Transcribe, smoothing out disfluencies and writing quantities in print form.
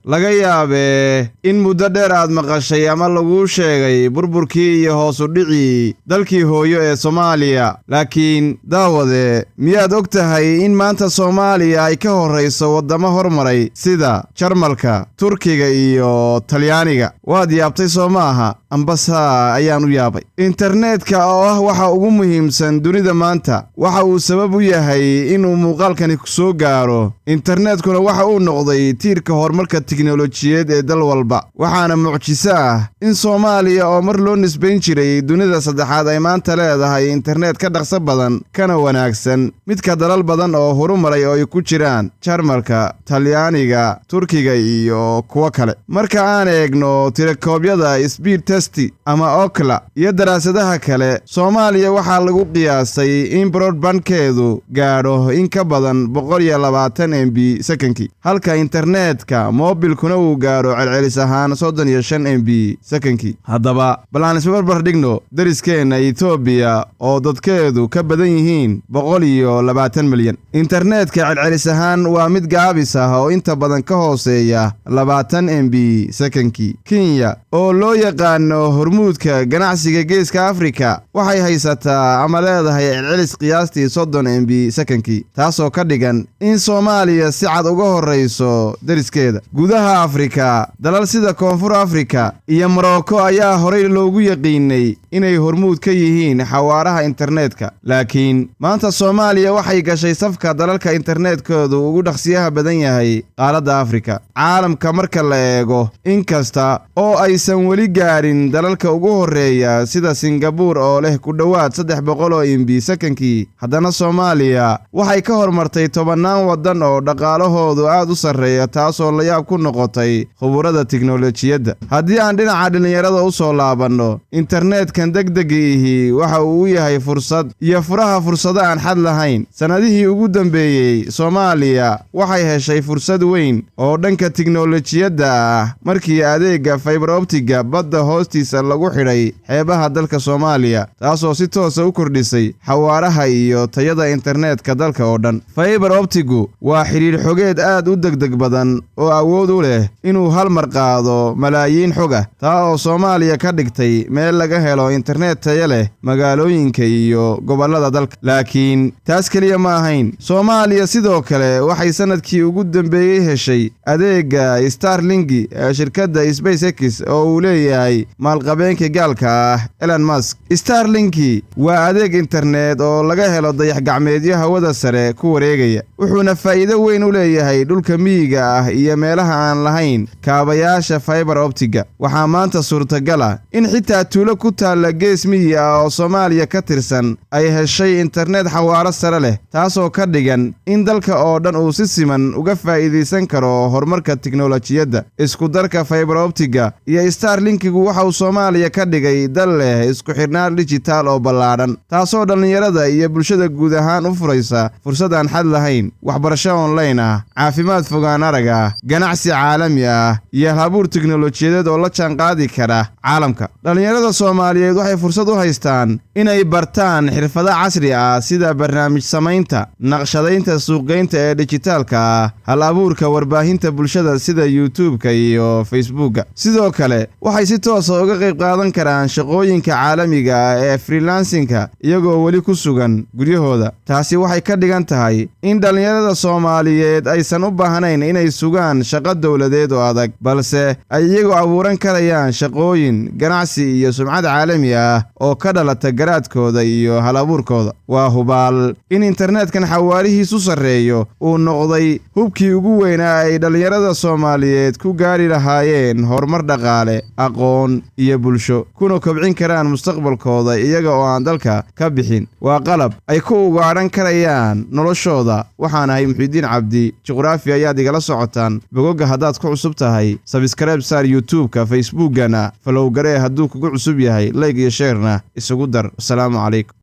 Laga yaabee in muddo dheer aad maqashay ama laguu sheegay burburkii iyo hoos u dhicii dalkii hooyo ee Soomaaliya. Laakiin daawade, miyaad og tahay in maanta Soomaaliya ay ka horrayso waddamo hormaray sida Jarmalka, Turkiga iyo Talyaaniga? Waad yaabtay, soo ma aha? Ambasaa ayaan u yaabay. Internetka oo ah waxa ugu muhiimsan dunida maanta, waxa uu sabab u yahay inuu muuqaalkani soo gaaro. Internetkuna waxa uu noqday tiirka horumarka tiknolojiyeed ee dal walba. Waxaana mucjiso ah in Soomaaliya oo mar loo nisbayn jiray dunida saddexaad ay maanta leedahay internet ka dhaqso badan kana wanaagsan midka dalal badan oo horumaray oo ay ku jiraan Jarmalka, Talyaaniga, Turkiga iyo kuwo kale. Marka aan eegno tirakoobyada Speed Test ama Ookla iyo daraasadaha kale, Soomaaliya waxaa lagu qiyaasay in broadbandkeedu gaadho in ka badan 120 MB sekankii, halka internetka moobilkuna uu gaadho celcelis ahaan 35 MB sekankii. Haddaba bal aan isbarbar dhigno dariskeenna Etoobiya oo dadkeedu ka badan yihiin 120 milyan. Internetka celcelis ahaan waa mid gaabis ah oo inta badan ka hooseeya 20 MB sekankii. Kenya oo loo yaqaano hormuudka ganacsiga Geeska Afrika waxay haysataa ama leedahay celcelis qiyaastii 30 MB sekankii, taasoo ka dhigan in Soomaaliya si cad uga horrayso deriskeeda. Gudaha Afrika, dalal sida Koonfur Afrika iyo Morocco ayaa horay loogu yaqiinay inay hormuud ka yihiin xawaaraha internetka, laakiin maanta Soomaaliya waxay gashay safka dalalka internetkoodu ugu dhaqsiyaha badan yahay qaaradda Afrika. Caalamka marka la eego, inkasta oo aysan weli gaarin dalalka ugu horreeya sida Singabuur oo leh ku dhowaad 300 oo MB sekankii, haddana Soomaaliya waxay ka hormartay tobannaan waddan oo dhaqaalahoodu aad u sarreeya, taasoo layaab ku noqotay khuburada tiknolojiyadda. Haddii aan dhinaca dhallinyarada u soo laabanno, internetkan degdega ihi waxa uu u yahay fursad iyo furaha fursado aan xad lahayn. Sannadihii ugu dambeeyey, Soomaaliya waxay heshay fursad weyn oo dhanka tiknolojiyadda ah markii adeegga fiber optic-ga badda hoostiisa lagu xidhay xeebaha dalka Soomaaliya, taasoo si toosa u kordhisay xawaaraha iyo tayada internetka dalka oo dhan. Fiber optic-gu waa xidhiidh xogeed aad u degdeg badan oo awood u leh inuu hal mar qaado malaayiin xog ah, taa oo Soomaaliya ka dhigtay meel laga helo internet tayo leh magaalooyinka iyo gobollada dalka. Laakiin taas keliya ma ahayn. Soomaaliya sidoo kale waxay sannadkii ugu dambeeyey heshay adeegga Starlink ee shirkadda SpaceX oo uu leeyahay maalqabeenka gaalka ah Elon Musk. Starlink waa adeeg internet oo laga helo dayax gacmeedyo hawada sare ku wareegaya, wuxuuna faa'iido weyn u leeyahay dhulka miyiga ah iyo meelaha aan lahayn kaabayaasha fiber optic-ga. Waxaa maanta suurtagal ah in xitaa tuulo ku taalla gees miyi ah oo Soomaaliya ka tirsan ay heshay internet xawaaro sare leh, taasoo ka dhigan in dalka oo dhan uu si siman uga faa'iidaysan karo horumarka tiknolojiyadda. Isku darka fiber optic-ga iyo Starlinkigu waxa uu Soomaaliya ka dhigay dal leh isku xidhnaan dijitaal oo ballaadhan, taasoo dhallinyarada iyo bulshada guud ahaan u furaysa fursad aan xad lahayn: waxbarasho online ah, caafimaad fogaan arag ah, ganacsi caalami ah iyo hal-abuur tiknolojiyadeed oo la jaanqaadi kara caalamka. Dhallinyarada Soomaaliyeed waxay fursad u haystaan inay bartaan xirfado casri ah sida barnaamij samaynta, naqshadaynta, suuqgeynta ee dijitaalka ah, hal abuurka warbaahinta bulshada sida YouTube-ka iyo Facebooka. Sidoo kale waxay si toosa uga qayb qaadan karaan shaqooyinka caalamiga ah ee freelancing-ka iyagoo weli ku sugan guryahooda. Taasi waxay ka dhigan tahay in dhallinyarada Soomaaliyeed aysan u baahnayn inay sugaan shaqo dowladeed oo adag, balse ay iyagu abuuran karayaan shaqooyin, ganacsi iyo sumcad caalami ah oo ka dhalata garaadkooda iyo hal abuurkooda. Waa hubaal in internetkan xawaarihiisu sarreeyo uu noqday hubkii ugu weynaa ay dhallinyarada Soomaaliyeed ku gaari lahaayeen horumar dhaqaale, aqoon iyo bulsho, kuna kobcin karaan mustaqbalkooda iyaga oo aan dalka ka bixin. Waa qalab ay ku ugaadhan karayaan noloshooda. Waxaan ahay Muxiidiin Cabdi Juqraafi, ayaad igala socotaan bogoga. Haddaad ku cusub tahay, subscribe saar YouTube-ka, Facebookana follow garee hadduu kugu cusub yahay, like iyo share-na isugu dar. Asalaamu calaykum.